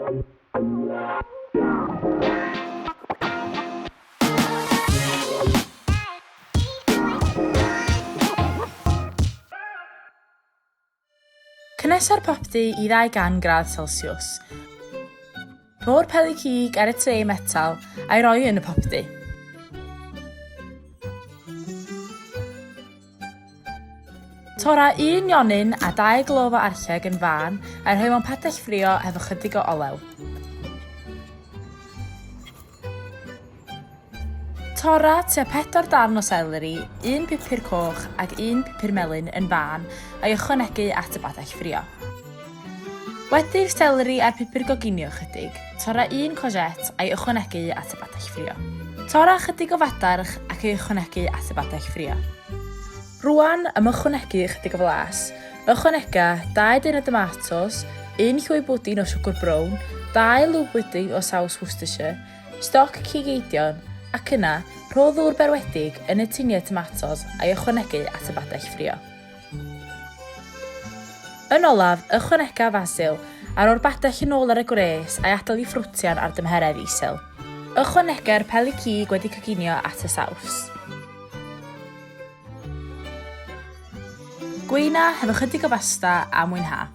Cynhesa'r popty i 200 gradd Celsiws. Rho'r peli cig ar y tray metal a'i roi yn y popty. Torra un nionyn a dau glof o arlleg yn fân a'i rhoi mewn padell ffrio hefo chydig o olew. Torra tua pedwar darn o seleri, un pupur coch ac un pupur melyn yn fân a'i ychwanegu at y badell ffrio. Wedi'r seleri a'r pupur goginio ychydig, torra un courgette a'i ychwanegu at y badell ffrio. Torra ychydig o fadarch ac ei ychwanegu at y badell ffrio. Rwan am ychwanegu ychydig o flas, ychwanega dau dun o domatos, un llwy bwdin o siwgr brown, dau lwb bwdin o saws Worcestershire, Stoc cig eidion, ac yna, rho ddŵr berwedig yn y tuniau tomatos a'i ychwanegu at y badell ffrio. Yn olaf, ychwanega fasil, a rho'r badell yn ôl ar y gwres a'i adael i ffrwtian ar dymheredd isel. Ychwanega'r peli cig wedi coginio at y saws. Gweina hefo chydig o basta a mwynha.